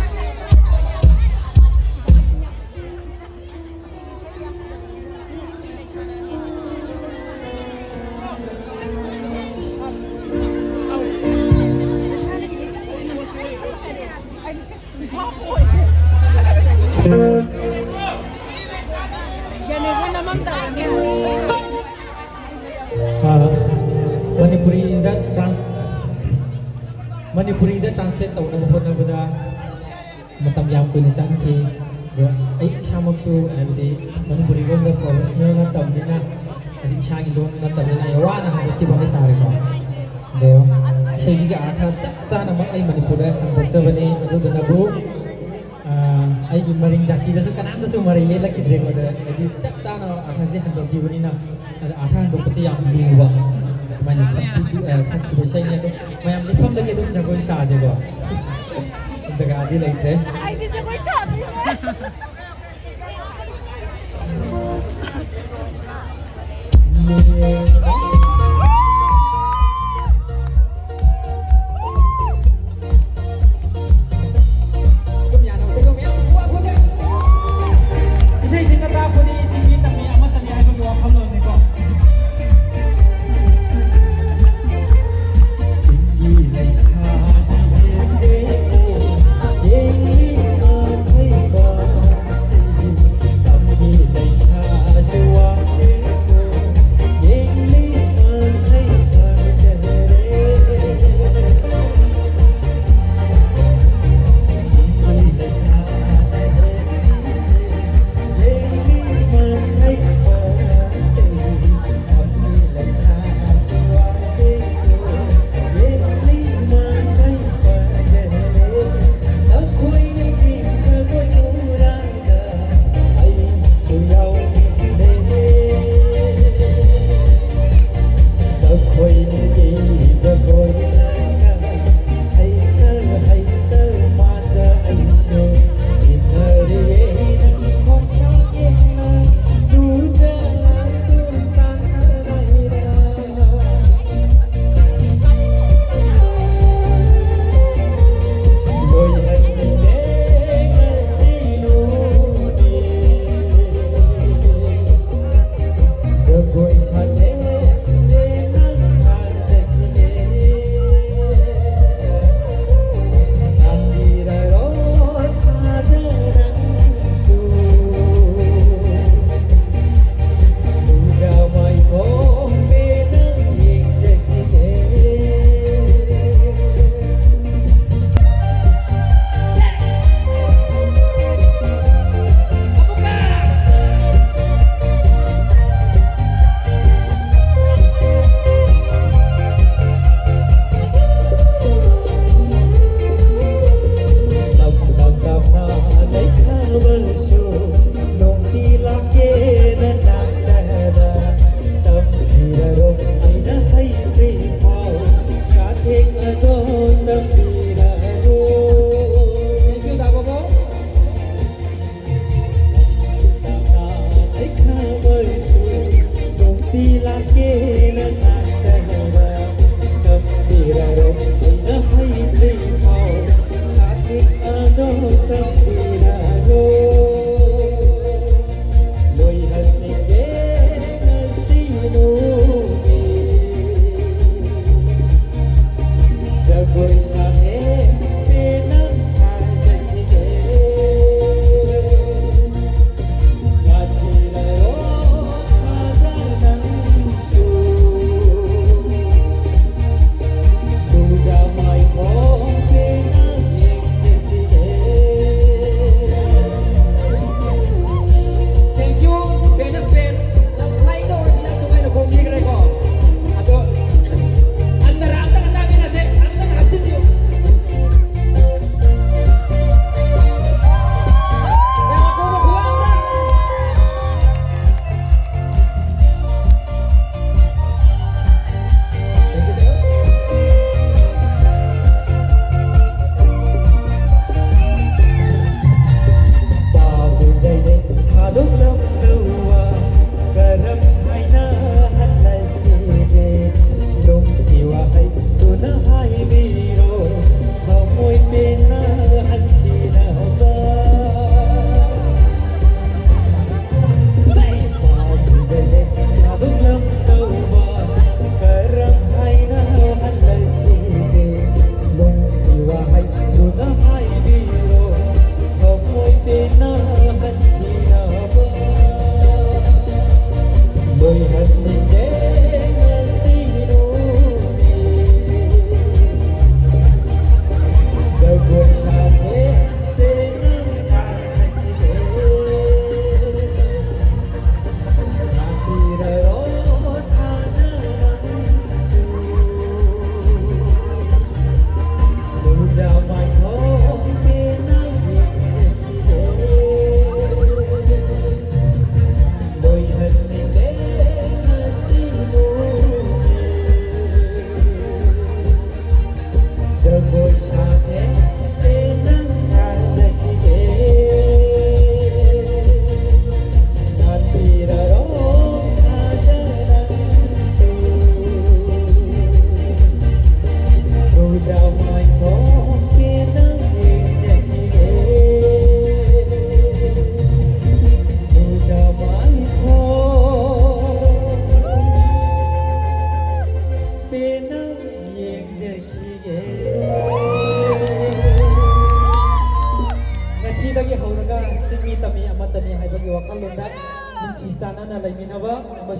ꯑ, ꯃꯅꯤꯄꯨꯔꯤꯗ ꯇ꯭ꯔꯥꯟꯁ-, ꯃꯅꯤꯄꯨꯔꯤꯗ ꯇ꯭ꯔꯥꯟꯁꯂꯦꯠ ꯇꯧꯅꯕ ꯍꯣꯠꯅꯕꯗ ꯃꯇꯝ ꯌꯥꯝ ꯀꯨꯏꯅ ꯆꯪꯈꯤ꯫ ꯑꯗꯣ ꯑꯩ ꯏꯁꯥꯃꯛꯁꯨ, ꯍꯥꯏꯕꯗꯤ, ꯃꯅꯤꯄꯨꯔꯤ ꯂꯣꯟꯗ ꯄ꯭ꯔꯣꯐꯦꯁꯅꯦꯜ ꯅꯠꯇꯕꯅꯤꯅ, ꯍꯥꯏꯗꯤ, ꯏꯁꯥꯒꯤ ꯂꯣꯟ ꯅꯠꯇꯕꯅꯤꯅ ꯌꯥꯝ ꯋꯥꯅ ꯍꯟꯗꯣꯛꯈꯤꯕ ꯍꯥꯏꯇꯥꯔꯦꯀꯣ꯫ ꯑꯗꯣ ꯏꯁꯩꯁꯤꯒꯤ ꯑꯥꯔꯊ ꯆꯞ ꯆꯥꯅꯃꯛ ꯑꯩ ꯃꯅꯤꯄꯨꯔꯗ ꯍꯟꯗꯣꯛꯆꯕꯅꯤ꯫ ꯑꯗꯨꯗꯨꯅꯕꯨ, ꯑ, ꯑꯩꯒꯤ ꯃꯔꯤꯡ ꯖꯥꯇꯤꯗꯁꯨ ꯀꯅꯥꯝꯇꯁꯨ ꯃꯔꯩ ꯌꯦꯠꯂꯛꯈꯤꯗ꯭ꯔꯦꯀꯣ꯫ ꯑꯗ ꯍꯥꯏꯗꯤ ꯆꯞ ꯆꯥꯅ ꯑꯥꯔꯊꯁꯦ ꯍꯟꯗꯣꯛꯈꯤꯕꯅꯤꯅ, ꯑꯗ ꯑꯥꯔꯊ ꯍꯟꯗꯣꯛꯄꯁꯦ ꯌꯥꯝ ꯂꯨꯕ ꯑꯗꯨꯃꯥꯏꯅ ꯁꯛꯄꯤ-, ꯑ, ꯁꯛꯈꯤꯕ ꯏꯁꯩꯅꯤ꯫ ꯑꯗꯣ ꯃꯌꯥꯝ ꯂꯦꯞꯐꯝꯗꯒꯤ ꯑꯗꯨꯝ ꯖꯒꯣꯏ ꯁꯥꯁꯦꯀꯣ꯫ ꯖꯒꯥꯗꯤ ꯂꯩꯇ꯭ꯔꯦ꯫ ꯑꯩꯗꯤ ꯖꯒꯣꯏ ꯁꯥꯗꯣꯏꯅꯦ꯫ ꯏꯁꯩꯁꯤꯅ ꯇꯥꯛꯄꯗꯤ ꯆꯤꯡꯃꯤ ꯇꯝꯃꯤ ꯑꯃꯠꯇꯅꯤ ꯍꯥꯏꯕꯒꯤ ꯋꯥꯈꯜꯂꯣꯟꯅꯤꯀꯣ꯫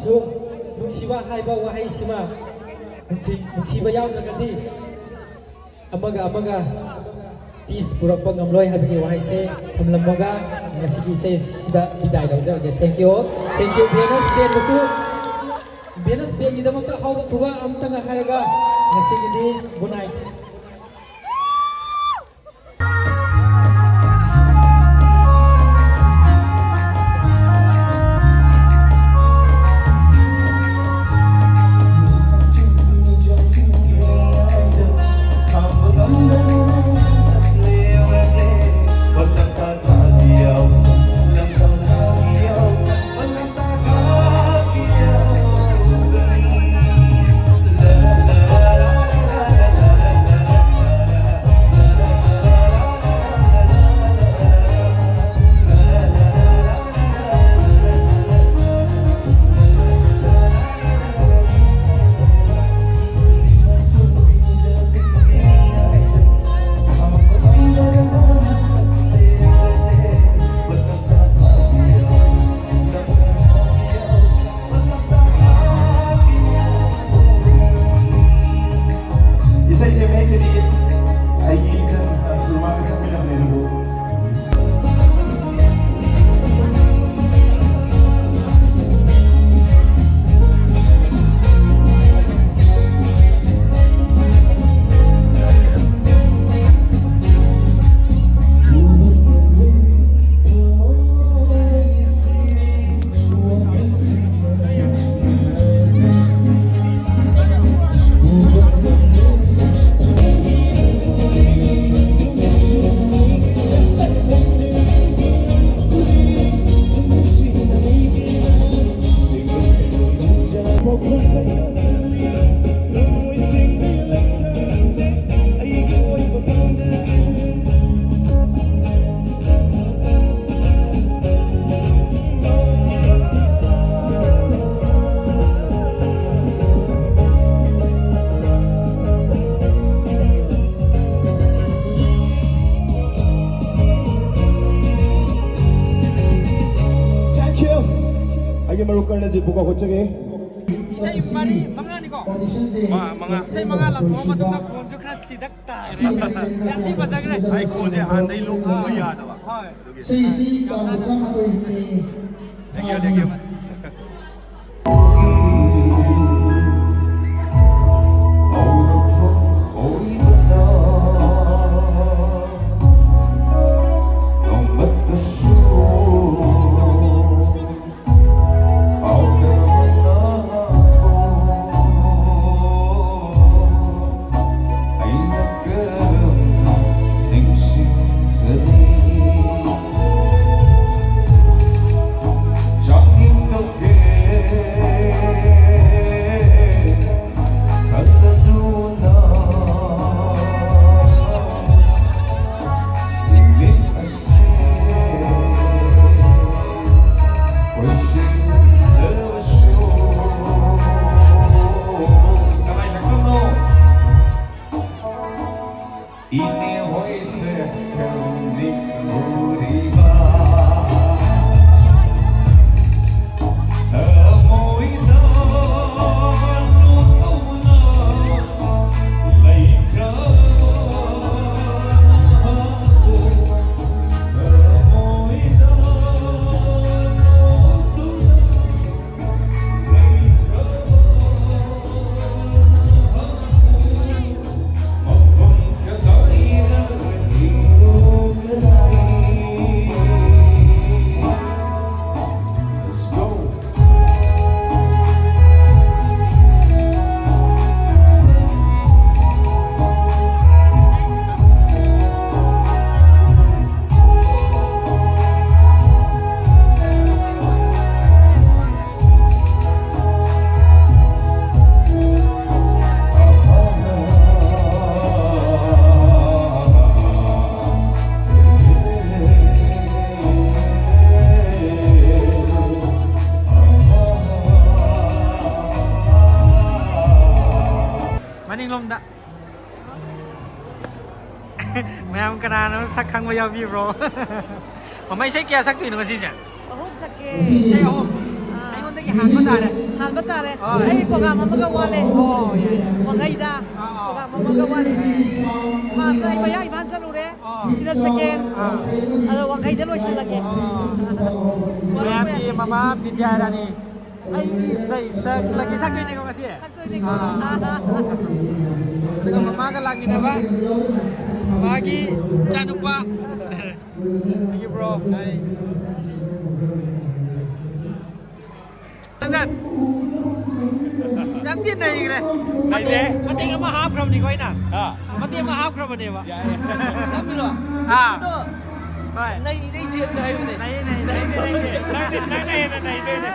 ꯁꯨ ꯅꯨꯡꯁꯤꯕ ꯍꯥꯏꯕ ꯋꯥꯍꯩꯁꯤꯃ ꯅꯨꯡꯁꯤ- ꯅꯨꯡꯁꯤꯕ ꯌꯥꯎꯗ꯭ꯔꯒꯗꯤ ꯑꯃꯒ ꯑꯃꯒ ꯄꯤꯁ ꯄꯨꯔꯛꯄ ꯉꯝꯂꯣꯏ ꯍꯥꯏꯕꯒꯤ ꯋꯥꯍꯩꯁꯦ ꯊꯝꯂꯝꯃꯒ ꯉꯁꯤꯒꯤ ꯏꯁꯩꯁꯤꯗ ꯕꯤꯗꯥꯏ ꯂꯧꯖꯔꯒꯦ꯫ Thank you all. Thank you, ꯚꯦꯅꯁ ꯕꯦꯟꯕꯨꯁꯨ꯫ ꯚꯦꯅꯁ ꯕꯦꯟꯒꯤꯗꯃꯛꯇ ꯍꯥꯎꯕ ꯈꯨꯕꯥꯛ ꯑꯃꯇꯪꯒ ꯍꯥꯏꯔꯒ ꯉꯁꯤꯒꯤꯗꯤ good night. ꯏꯁꯩ ꯃꯔꯤ, ꯃꯉꯥꯅꯤꯀꯣ? ꯃꯉꯥ, ꯃꯉꯥ꯫ ꯏꯁꯩ ꯃꯉꯥ ꯂꯥꯎꯊꯣꯛꯑ ꯃꯇꯨꯡꯗ ꯈꯣꯟꯁꯨ ꯈꯔ ꯁꯤꯗꯛ ꯇꯥꯔꯦ꯫ ꯌꯥꯝ ꯊꯤ ꯐꯖꯈ꯭ꯔꯦ꯫ ꯑꯩ ꯈꯣꯟꯁꯦ ꯍꯥꯟꯅꯗꯩ ꯂꯣꯛ ꯊꯨꯡꯕ ꯌꯥꯗꯕ꯫ ꯍꯣꯏ꯫ ꯑꯗꯨꯒꯤ꯫ ꯏꯁꯩꯁꯤ ꯇꯥꯡ ꯀꯨꯟꯊ꯭ꯔꯥ ꯃꯥꯊꯣꯏꯅꯤ꯫ Thank you, thank you. ꯃꯅꯤꯡꯂꯣꯝꯗ꯫ ꯃꯌꯥꯝ ꯀꯅꯥꯅꯣ ꯁꯛ ꯈꯪꯕ ꯌꯥꯎꯕꯤꯕ꯭ꯔꯣ? ꯃꯃꯥ, ꯏꯁꯩ ꯀꯌꯥ ꯁꯛꯇꯣꯏꯅꯣ ꯉꯁꯤꯁꯦ? ꯑꯍꯨꯝ ꯁꯛꯀꯦ꯫ ꯏꯁꯩ ꯑꯍꯨꯝ? ꯑꯥ꯫ ꯑꯩꯉꯣꯟꯗꯒꯤ ꯍꯥꯟꯕ ꯇꯥꯔꯦ꯫ ꯍꯥꯟꯕ ꯇꯥꯔꯦ꯫ ꯍꯣꯏ꯫ ꯑꯩ ꯄ꯭ꯔꯣꯒ꯭ꯔꯥꯝ ꯑꯃꯒ ꯋꯥꯠꯂꯦ꯫ ꯑꯣ, ꯌꯥꯏ, ꯌꯥꯏ꯫ ꯋꯥꯡꯈꯩꯗ ꯑꯥ, ꯑꯥ꯫ ꯄ꯭ꯔꯣꯒ꯭ꯔꯥꯝ ꯑꯃꯒ ꯋꯥꯠꯂꯦ꯫ ꯐꯥꯔꯁꯇ ꯑꯩ ꯃꯌꯥ ꯏꯝꯐꯥꯜ ꯆꯠꯂꯨꯔꯦ꯫ ꯑꯥ꯫ ꯁꯤꯅ ꯁꯦꯀꯦꯟ꯫ ꯑꯥ꯫ ꯑꯗꯣ ꯋꯥꯡꯈꯩꯗ ꯂꯣꯏꯁꯤꯜꯂꯒꯦ꯫ ꯑꯥ꯫ ꯃꯌꯥꯝꯒꯤ ꯃꯃꯥ ꯕꯤꯗ꯭ꯌꯥꯔꯥꯅꯤ꯫ ꯑꯩ ꯏꯁꯩ ꯁꯛꯂꯒꯦ ꯁꯛꯇꯣꯏꯅꯦꯀꯣ ꯉꯁꯤ꯫ ꯁꯛꯇꯣꯏꯅꯦꯀꯣ꯫ ꯑꯥ꯫ ꯑꯗꯨꯒ ꯃꯃꯥꯒ ꯂꯥꯛꯃꯤꯟꯅꯕ ꯃꯃꯥꯒꯤ ꯏꯆꯥꯅꯨꯄꯥ꯫ Thank you, bro. ꯅꯪ ꯌꯥꯝ ꯊꯤ ꯅꯩꯈ꯭ꯔꯦ꯫ ꯅꯩꯔꯦ꯫ ꯃꯇꯦꯛ ꯑꯃ ꯍꯥꯞꯈ꯭ꯔꯕꯅꯤꯀꯣ ꯑꯩꯅ꯫ ꯍꯥ꯫ ꯃꯇꯦꯛ ꯑꯃ ꯍꯥꯞꯈ꯭ꯔꯕꯅꯦꯕ꯫ ꯌꯥꯏꯌꯦ꯫ ꯅꯝꯃꯤꯔꯣ? ꯑꯥ꯫ ꯑꯗꯣ, ꯍꯣꯏ꯫ ꯅꯩ ꯅꯩꯗꯦ ꯑꯝꯇ ꯍꯥꯏꯕꯅꯦ꯫ ꯅꯩꯌꯦ, ꯅꯩꯌꯦ, ꯅꯩꯌꯦ, ꯅꯩꯌꯦ꯫ ꯅꯪꯅ ꯅꯪꯅ ꯍꯦꯟꯅ ꯅꯩꯗꯣꯏꯅꯦ꯫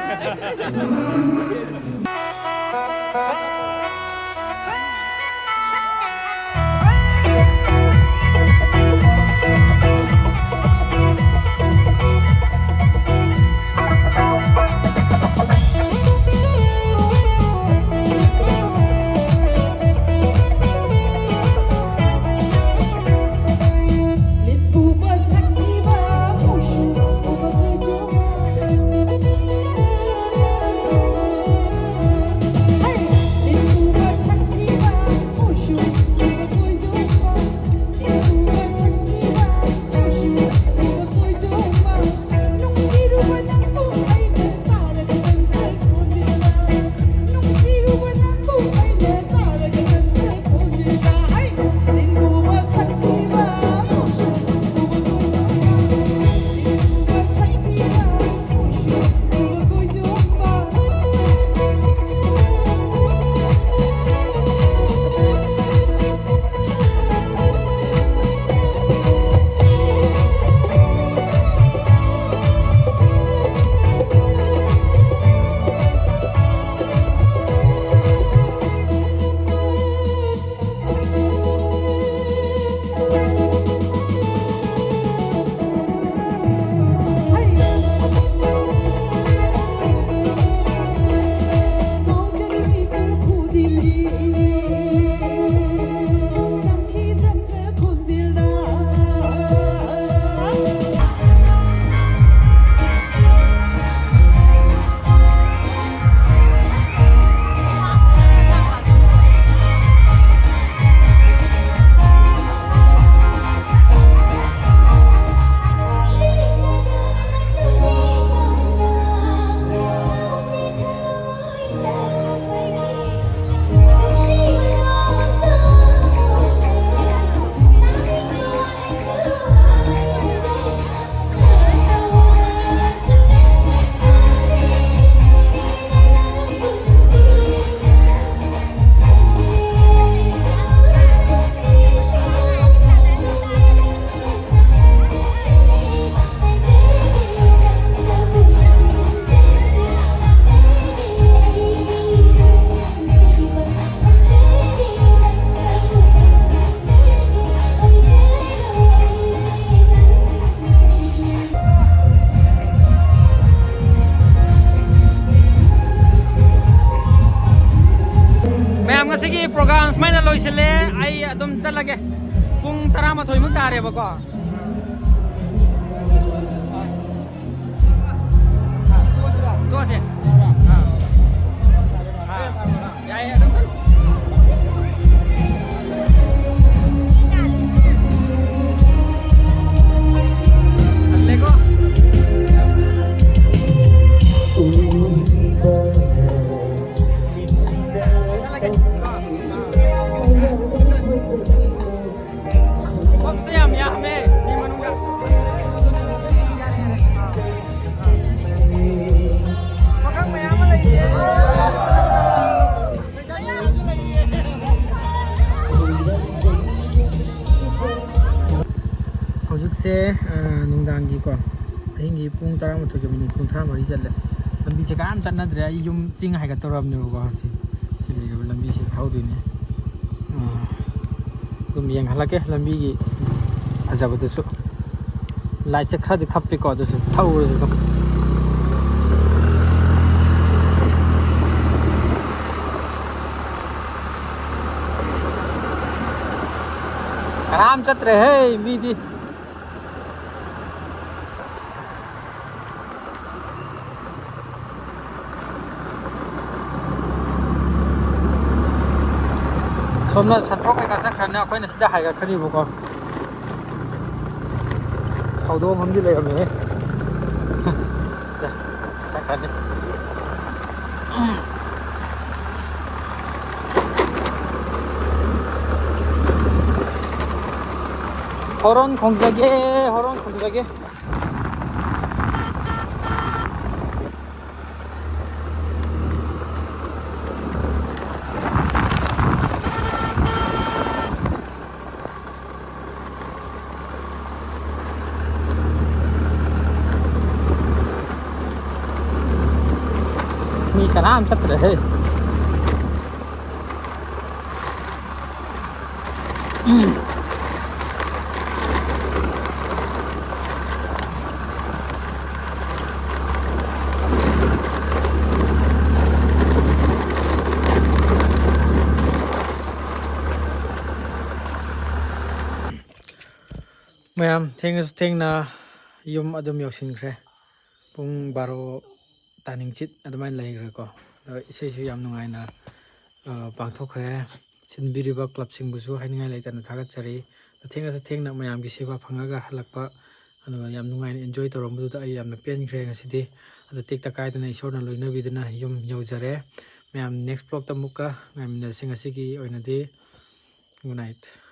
ꯉꯁꯤꯒꯤ program ꯁꯨꯃꯥꯏꯅ ꯂꯣꯏꯁꯤꯜꯂꯦ꯫ ꯑꯩ ꯑꯗꯨꯝ ꯆꯠꯂꯒꯦ꯫ ꯄꯨꯡ ꯇꯔꯥꯃꯥꯊꯣꯏꯃꯨꯛ ꯇꯥꯔꯦꯕꯀꯣ꯫ ꯇꯣꯛꯑꯁꯦ꯫ ꯑꯥ꯫ ꯑꯥ꯫ ꯌꯥꯏꯌꯦ, ꯑꯗꯨꯝ ꯆꯠꯂꯨ꯫ ꯇꯜꯂꯦꯀꯣ꯫ ꯆꯠꯂꯒꯦ꯫ ꯑꯥ꯫ ꯄꯣꯠꯁꯦ ꯌꯥꯝ ꯌꯥꯝꯃꯦ ꯃꯤ ꯃꯅꯨꯡꯗ꯫ ꯄꯥꯈꯪ ꯃꯌꯥꯝ ꯑꯃ ꯂꯩꯔꯤꯌꯦ꯫ ꯂꯩꯁꯥꯕꯤ ꯃꯌꯥꯝꯁꯨ ꯂꯩꯔꯤꯌꯦ꯫ ꯍꯧꯖꯤꯛꯁꯦ, ꯑ, ꯅꯨꯡꯗꯥꯡꯒꯤꯀꯣ, ꯑꯍꯤꯡꯒꯤ ꯄꯨꯡ ꯇꯔꯥꯃꯥꯊꯣꯏꯒ ꯃꯤꯅꯤꯠ ꯀꯨꯟꯊ꯭ꯔꯥ ꯃꯔꯤ ꯆꯠꯂꯦ꯫ ꯂꯝꯕꯤꯁꯦ ꯀꯅꯥꯝ ꯆꯠꯅꯗ꯭ꯔꯦ꯫ ꯑꯩ ꯌꯨꯝ ꯆꯤꯡ ꯍꯥꯏꯒꯠꯇꯧꯔꯕꯅꯦꯕꯀꯣ꯫ ꯁꯤ, ꯁꯤ ꯂꯩꯔꯤꯕ ꯂꯝꯕꯤꯁꯤ ꯊꯧꯗꯣꯏꯅꯦ꯫ ꯑ, ꯑꯗꯨꯝ ꯌꯦꯡꯍꯜꯂꯛꯀꯦ ꯂꯝꯕꯤꯒꯤ ꯐꯖꯕꯗꯨꯁꯨ꯫ Light ꯁꯦ ꯈꯔꯗꯤ ꯈꯞꯄꯤꯀꯣ, ꯑꯗꯨꯁꯨ ꯊꯧꯔꯁꯤ ꯑꯗꯨꯝ꯫ ꯀꯅꯥꯝ ꯆꯠꯇ꯭ꯔꯦꯍꯦ ꯃꯤꯗꯤ꯫ ꯁꯣꯝꯅ ꯁꯟꯇ꯭ꯔꯣꯛ ꯀꯩꯀꯥ ꯆꯠꯈ꯭ꯔꯅꯤ, ꯑꯩꯈꯣꯏꯅ ꯁꯤꯗ ꯍꯥꯏꯒꯠꯈ꯭ꯔꯅꯤꯕꯀꯣ꯫ ꯍꯧꯗꯣꯡ ꯑꯃꯗꯤ ꯂꯩꯔꯝꯃꯦꯍꯦ꯫ ꯆꯠꯈ꯭ꯔꯅꯤ꯫ Horn ꯈꯣꯡꯖꯒꯦ, horn ꯈꯣꯡꯖꯒꯦ꯫ ꯃꯤ ꯀꯅꯥꯝ ꯆꯠꯇ꯭ꯔꯦꯍꯦ꯫ ꯃꯌꯥꯝ, ꯊꯦꯡꯉꯁꯨ ꯊꯦꯡꯅ ꯌꯨꯝ ꯑꯗꯨꯝ ꯌꯧꯁꯤꯟꯈ꯭ꯔꯦ꯫ ꯄꯨꯡ ꯕꯥꯔꯣ ꯇꯥꯅꯤꯡꯆꯤꯠ ꯑꯗꯨꯃꯥꯏꯅ ꯂꯩꯈ꯭ꯔꯦꯀꯣ꯫ ꯑꯗꯣ ꯏꯁꯩꯁꯨ ꯌꯥꯝ ꯅꯨꯡꯉꯥꯏꯅ, ꯑ, ꯄꯥꯡꯊꯣꯛꯈ꯭ꯔꯦ꯫ ꯁꯤꯟꯕꯤꯔꯤꯕ ꯀ꯭ꯂꯕꯁꯤꯡꯕꯨꯁꯨ ꯍꯥꯏꯅꯤꯡꯉꯥꯏ ꯂꯩꯇꯅ ꯊꯥꯒꯠꯆꯔꯤ꯫ ꯑꯗꯣ ꯊꯦꯡꯉꯁꯨ ꯊꯦꯡꯅ ꯃꯌꯥꯝꯒꯤ ꯁꯦꯕꯥ ꯐꯪꯉꯒ ꯍꯜꯂꯛꯄ, ꯑꯗꯨꯒ ꯌꯥꯝ ꯅꯨꯡꯉꯥꯏꯅ enjoy ꯇꯧꯔꯝꯕꯗꯨꯗ ꯑꯩ ꯌꯥꯝꯅ ꯄꯦꯟꯈ꯭ꯔꯦ ꯉꯁꯤꯗꯤ꯫ ꯑꯗꯣ ꯇꯦꯛꯇ ꯀꯥꯏꯗꯅ ꯏꯁꯣꯔꯅ ꯂꯣꯏꯅꯕꯤꯗꯨꯅ ꯌꯨꯝ ꯌꯧꯖꯔꯦ꯫ ꯃꯌꯥꯝ next vlogꯇ ꯑꯃꯨꯛꯀ ꯉꯥꯏꯃꯤꯟꯅꯁꯤ꯫ ꯉꯁꯤꯒꯤ ꯑꯣꯏꯅꯗꯤ good night꯫